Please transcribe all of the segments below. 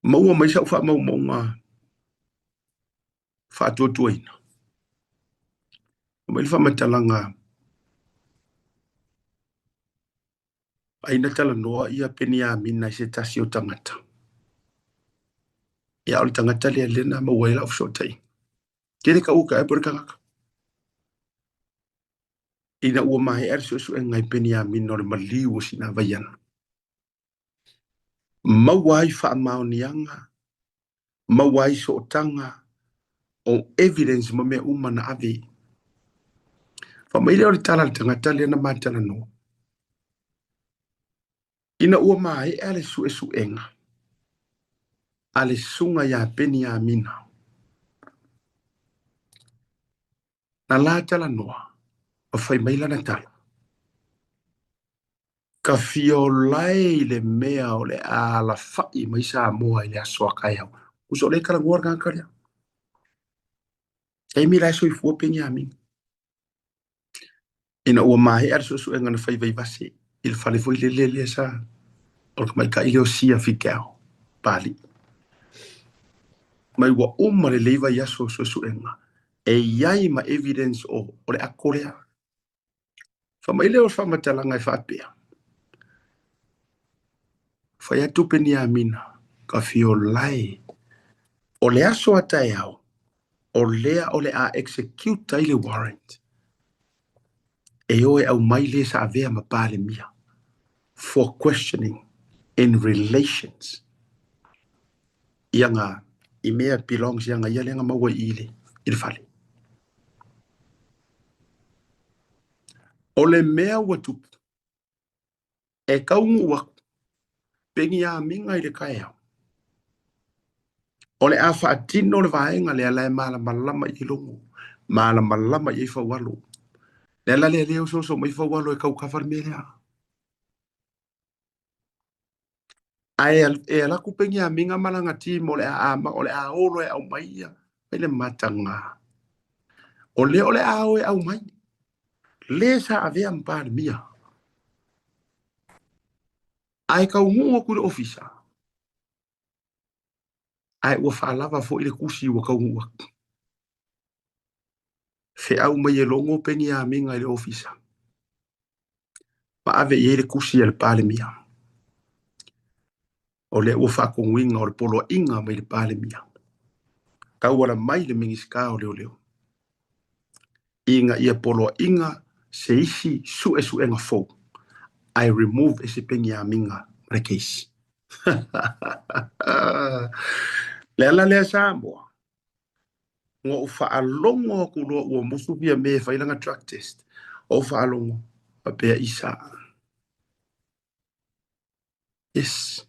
Maua mai sau faamaumauga faatuatuaina. Mai le faamatalaga ai na talanoa ia Peniamina i se tasi o tagata. Ia o le tagata lea lea na maua ai lau fesootaiga. Tele ka uka e po le tagata. Ina ua maea le suesuega i Peniamina o le maliu o Sinavaiana. Maua ai faamaoniaga, maua ai sootaga o evidence ma mea uma na ave. Fai mai lea o le tala a le tagata lea na ma talanoa. Ina ua maea le suesuega a le susuga ia Peniamina, na la talanoa ma fai mai lana tala. Ka fia ola e i le mea o le a alafai mai Samoa i le aso a taeao. Uso le talanoa le tagata lea. Taimi la e soifua Peniamina. Ina ua maea le suesuega na fai Vaivase i le fale foi lele lea sa o le tamaitai lea o Sia Fikeao, Papalii. Mai ua uma lelei vaiaso o suesuega, e i ai ma evidence o le ato lea. Fai mai lea o le faamatalaga e faapea, Fai atu Peniamina, ka fia ola e, o le aso a taeao, o lea o le a execute ai le warrant e o e aumai le sa avea ma Palemia for questioning in relations ia nga i mea belongs ia nga ia lea nga maua i le fale. O le mea ua tupu, e taunuu aku Peniamina i le taeao, o le a faatino le vaega lea la e malamalama i ai Logo, malamalama i ai Faualo. Le ala lea lea osooso mai Faualo e taukafa le mea lea. Ae e alu atu Peniamina ma lana team o le a o le a o loa e aumai ia mai le mataga. O lea o le a o e aumai. Le sa avea ma Palemia. Ae taunuu atu i le ofisa, ae ua faalava foi le tusi ua taunuu atu. Feau mai e Logo Peniamina i le ofisa. Ma ave i ai le tusi a le Palemia. O lea ua faatonuina o le poloaiga mai le Palemia. Tauala mai le Minisita o Leoleo ina ia poloaiga se isi suesuega fou ae remove e se Peniamina ma le case. Le ala lea Samoa, na ou faalogo atu loa ua musu Fiame e fai lana drug test. Ou faalogo, faapea Isa. Yes.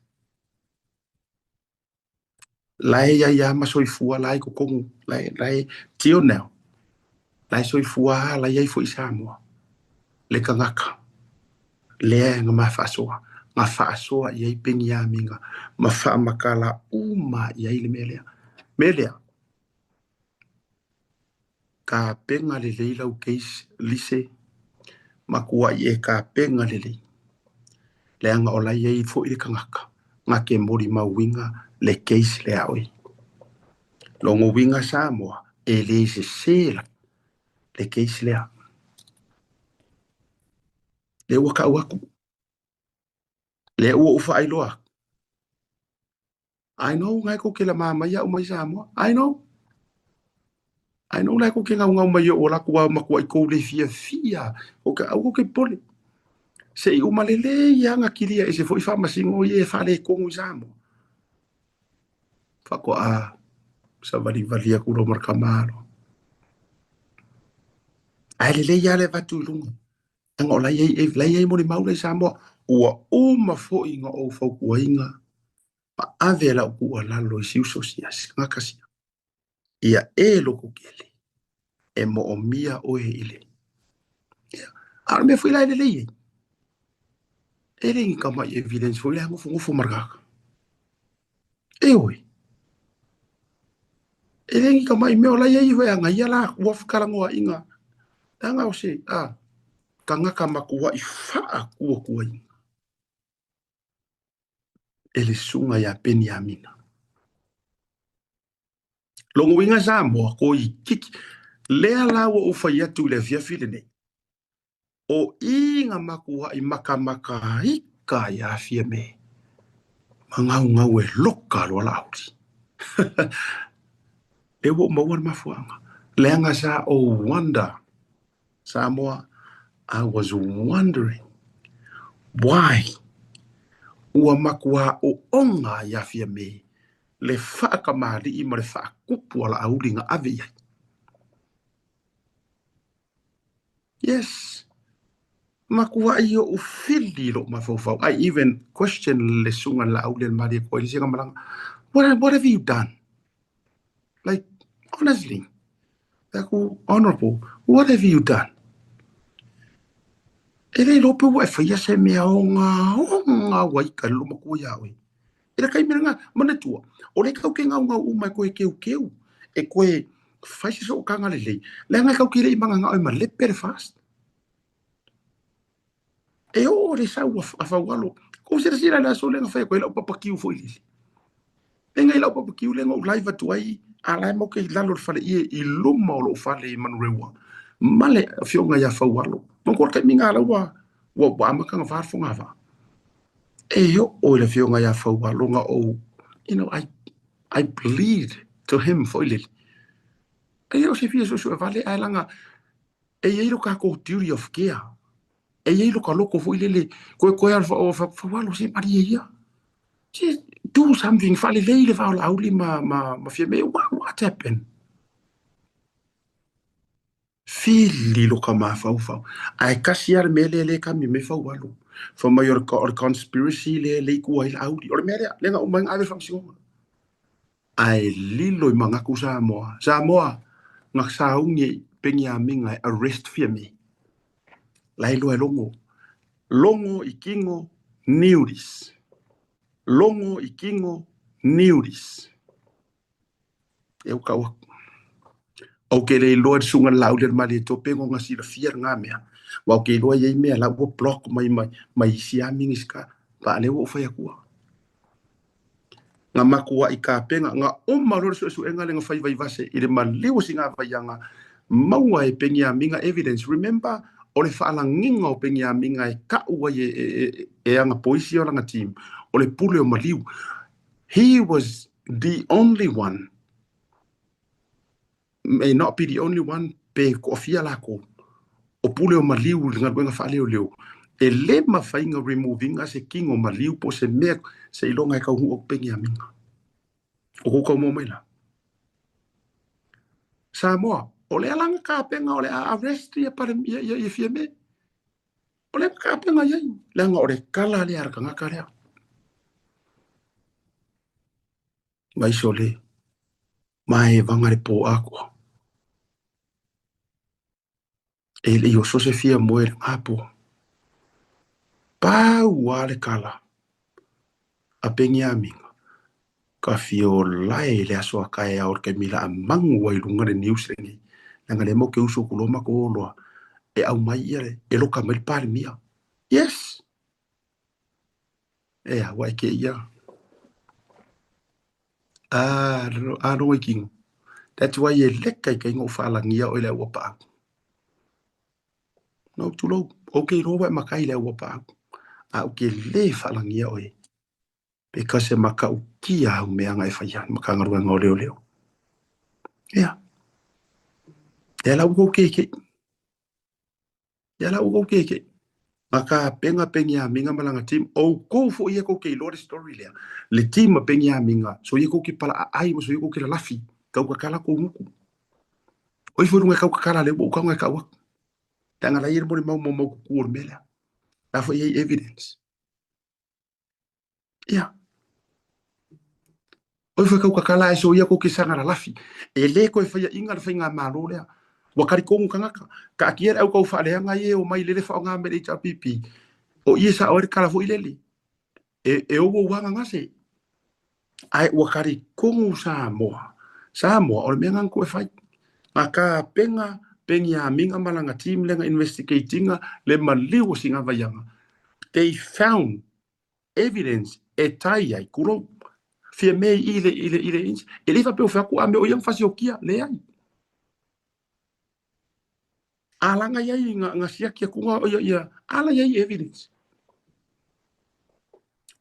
La e iai lava ma soifua la i totonu, la e, la e, till now, la e soifua lava, la e iai foi i Samoa, le tagata lea na ma faasoa, na faasoa i ai Peniamina ma faamatala uma i ai le mea lea. Mea lea, tapena lelei lau case lise, matuai e tapena lelei. Leaga o la e i ai foi le tagata na te molimauina le case lea a oe. Lona uiga Samoa, e le sese la le case lea. Lea ua tau atu, lea ua ou faailoa atu. I know ngai kou ke lama mai au mai Samoa. I know. I know lai kou ke ngaungau mai o la ku au makuai kou le fia fia. O ke au ke pole. Se i uma lelei ia nga kilia e se foi faamasino ia e faaletonu i Samoa. Faatoa savalivali atu loa ma le tama alo. Ae lelei lava le avatu i luga. Leaga o la e i ai, la e i ai molimau la i Samoa. Ua uma foi na ou fautuaina ma ave lau tuualalo i si uso sia, si tagata sia, ia e lototele e moomia oe i le. Ia, a o le mea foi la e lelei ai, e le ni tamai evidence foi la e nofonofo ma le tagata. E oi, e le ni tamai mea o la e i ai e agaia la ua fetalanoaiga, leaga o se a, tagata matuai faatuatuaina e le susuga ia Peniamina. Lona uiga Samoa, toeitiiti. Lea la ua ou fai atu i le afiafi lenei, o i na matuai makamaka ika ia Fiame ma gaugau e loka loa Laauli. Lea ua ou maua le mafuaaga. Leaga sa ou wonder, Samoa, I was wondering why ua matua oona ia Fiame le faatamalii ma le faakupu a Laauli na ave i ai. Yes. Matuai ou fili lou mafaufau. I even question le susuga i le Laauli a le Malietoa i le isi malaga. What have you done? Like, honestly, aku, honorable, what have you done? E le iloa pe ua e faia se mea ogaoga ua ika i le loomatua iā oe. I le taimi lena, manatua, o lea tatou te gaugau uma e toe teuteu, e toe fai se sootaga lelei, leaga e tatou te le i mananao e malepe le FAST. E oo le sau a Faualo. Kou silasila i le aso lea na fai atu ai lau papakiu foi lele. Lea i lau papakiu lea na ou live atu ai, a la e matou te i lalo o le faleie i luma o lou fale i Manurewa ma le afioga ia Faualo. Manatua le taimi lena la ua ua amata ona fa le fogavaa. E oo i le afioga ia Faualo na ou, you know, I plead to him foi lele. E le o se fia suesue vale, ae laga e i ai lo tatou duty of care. E i ai lo ka loko foi lele, koe koe ala Faualo se malie ia. Se do something, faalelei le va o Laauli ma Fiame. What happened? Fili lo ka mafaufau. Ae kasi lava le mea lea lea e kami mai Faualo. Fai mai o le conspiracy lea e i tua ai Laauli. O le mea lea, lea na uma ai na ave le faamasinoga. Ae lilo i manatu Samoa. Samoa, na sauni e Peniamina e arrest Fiame. La e iloa e logo. Logo i tino niuris. Logo i tino niuris. E u tau atu. Ou te le iloa le susuga i le Laauli a le Malietoa pe na silafia lena mea. Aua ou te iloa e i ai mea la ua block mai mai isi lava Minisita. A o lea ua ou fai atua. Na matuai tapena, na uma loa le suesuega lea na fai Vaivase i le maliu o Sigavaiaga, maua e Peniamina evidence. Remember, o le faalagiga o Peniamina e tau ai e ana poisi o lana team, o le pule o maliu. He was the only one, may not be the only one, pe toafia lakou, o pule o maliu i le galuega faaleoleo. E le mafai ona remove ina se tino maliu po o se mea seiloga e taunuu atu Peniamina. O kou tau maua mai la. Samoa, o lea la na tapena o le a arrest ia ia Fiame. O lea na tapena i ai, leaga o le tala lea a le tagata lea. Vaisole, ma e vaga le pō atoa. E le i oso se fia moe i lena pō. Pau lava le tala a Peniamina, ka fia olae i le aso a taeao i le taimi o le a manu ai i luga le news lenei. Leaga o lea matou te usu atu loa matou o loa e aumai ia e loka mai le Palemia. Yes! E a, ua e kēia. Ah, a logo i kino. That's why e leka i kai ngou faalagia oe le au paau. No tulou, o ke iloa ua e makai i le au paau. A ou ke lē faalagia oe. Because e matautia au mea na e faia, Matagaluega o Leoleo. Ia. Lea la ua kou kekeʻi. Lea la ua kou kekeʻi. Na tapena Peniamina ma lana team. Outou foi ia tou te iloa le story lea. Le team a Peniamina, soia tou te palaaai ma soia tou te lalafi. Tautatala tou gutu. O ifo i luga e tautatala lea ua ou tago e tau atu. Leaga la e i ai le molimau maumaututu o le mea lea. La foi e i ai evidence. Ia. O ifo e tautatala ae soia tou te saga lalafi. E le toe faiaina le faigamalo lea. Ua talitonu tagata. Taatia le au tau faaleaga ia e omai lele faaaoga mai le HRPP. O i e sao ai le tala foi lele. E ou ou aga gase. Ae ua talitonu Samoa. Samoa, o le mea lena na tou e fai. Na tapena Peniamina ma lana team lea na investigate ina le maliu o Sigavaiaga. They found evidence e tai ai, tulou. Fiame i le i le i le e le faapea o fai atu a mea o ia na fasiokia, leai. Alaga i ai na siaki atu ga ia ia ala i ai evidence.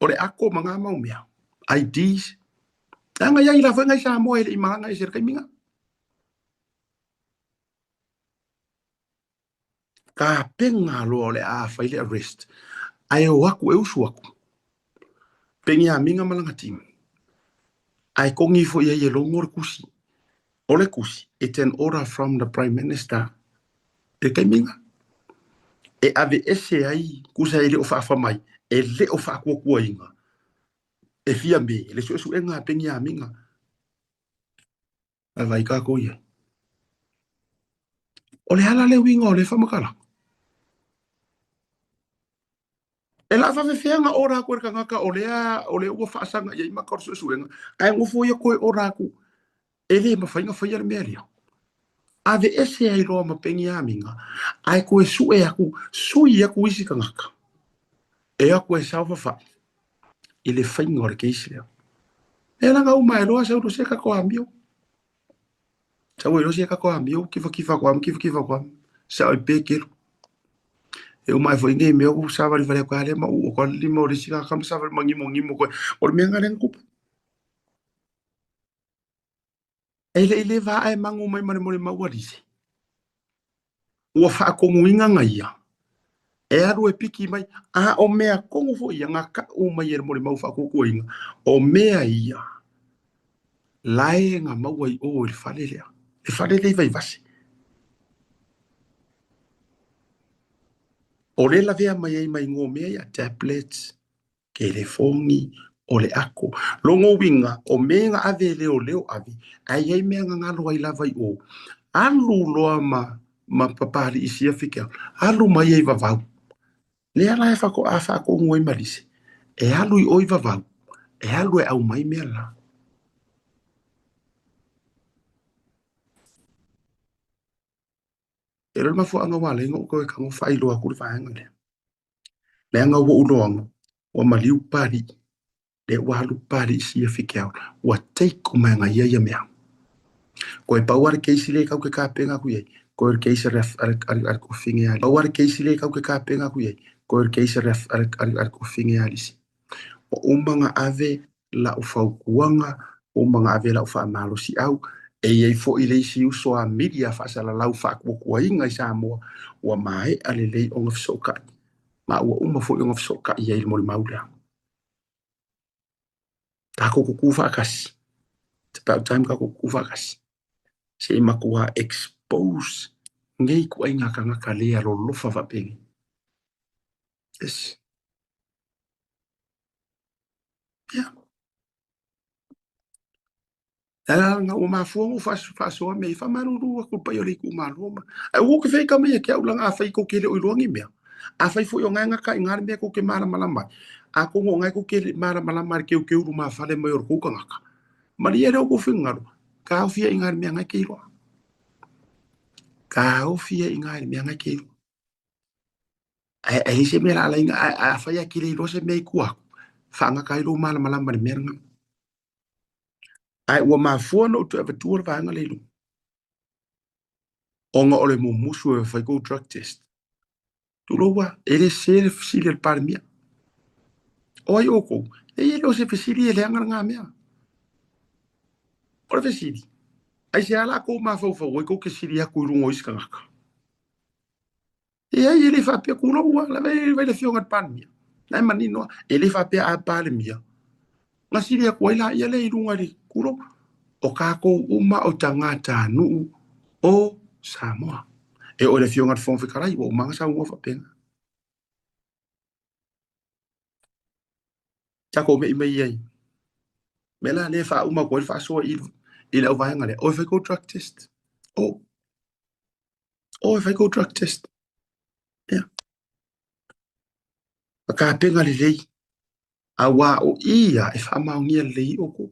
O le ako ma ngā mau mea, IDs. Leaga i ai la foi ngai Samoa e le i malaga ese le taimi na. Tapena loa o le a fai le arrest ae o atu e usu atu Peniamina ma lana team ae togi ifo i ai e logo le tusi. O le tusi, it's an order from the Prime Minister i le taimi lena e aveese ai tusa e le o faafa mai, e le o faatuatuaina e Fiame le suesuega a Peniamina. Ae vaai tatou i ai. O le ala le uiga o le faamatalaga. E la faafefea na ora atu e le tagata o lea o lea ua faasaga i ai maka o le suesuega, ae nofo ia toe ora atu e le mafai ona faia le mea lea. Aveese ai loa ma Peniamina, ae toe sue atu, sui atu isi tagata e o atu e saofafai i le faiga o le case lea. E laga uma e loa sau loa se tatou amio. Sau e loa se tatou amio, kifakifa atu lava ma kifakifa atu lava. Sao i pekelu. E uma ai foi nei mea ua savalivali atu ai lea ma uu atu lava le lima o le isi tagata ma savali ma gimogimo koe. O le mea lena lea na tupu. E le i leva ae magu mai ma le molimau a Lise. Ua faatonuina na ia e alu e piki mai, a o mea tonu foi ia na kau mai e le molimau faatuatuaina, o mea ia lae na maua i o i le fale lea, le fale lea i Vaivase. O lea lavea mai ai ma igoa o mea ia, tablets, telefoni, o le ako. Lona uiga, o mea na ave e leoleo ave, ae i ai mea na galo ai lava i o. Alu loa ma, ma Papalii Siafi ke alu mai ai vavau. Lea la e faatoa faatonu ai ma Lise, e alu i o i vavau, e alu e aumai mea la. E le mafuaaga ua ala ai ona ou toe tago faailoa atu le vaega lea. Leaga ua ou iloaga ua maliu Papalii, lea ua alu Papalii i Siafi ke ao, ua take uma e ia ia mea. Koe pau lava le case lea tatou te tapena atu i ai, koe o le case a le tuafafine a Pau lava le case lea tatou te tapena atu i ai, koe o le case a le tuafafine a Lisi. Ua uma ona ave lau fautuaga, ua uma ona ave lau faamalosiau, e i ai foi le isi uso a media faasalalau faatuatuaina i Samoa, ua maea lelei ona fesootai, ma ua uma foi ona fesootai i ai i le molimau lea. Tatou tutu faatasi, it's about time tatou tutu faatasi, se i matua expose nei ituaiga tagata le alolofa faapenei. Yes. Ia. Leaga ua mafua ona ou faasoa mea i faamalulu atu i le paia o le itumalo ma ae ua ou te faika mai ia te au leaga afai tou te le o iloa ni mea, afai foi o na e gata i ina le mea tou te malamalama ai, atonu o na tou te le malamalama i le keukeu lumafale mai o le tou tagata, malie lea o tou finagalo, taofi ai i ina le mea na e te iloa. Taofi ai i ina le mea na e te iloa. Ae e leai se mea o le a alaina, ae afai lava e te le iloa se mea i tua atu, faagata ai lou malamalama i le mea lena. Ae ua mafua ona ou toe avatua le vaega lea i luga, ona o le mumusu e fai kou drug test. Tulou lava, e le sese le fesili a le Palemia. O ai outou? Leai e le o se fesili e leaga lena mea. O le fesili, aisea la tou mafaufau ai tou te sili atu i luga o isi tagata? Leai, e le faapea tulou lava, lava e vai le afioga i le Palemia. La e manino lava, e le faapea a Palemia, na sili atu ai laia lea i luga i le tulou. O tatou uma o tagatanuu o Samoa. E oo i le afioga i le Fofoga Fetalai, ua uma ona saunoa faapena. Tatou mei mai ai. Mea la lea e faauma atu ai le faasoa i le auvaega lea, o e fai kou drug test. O, o e fai kou drug test. Ia. Tapena lelei, aua o ia e faamaonia lelei outou.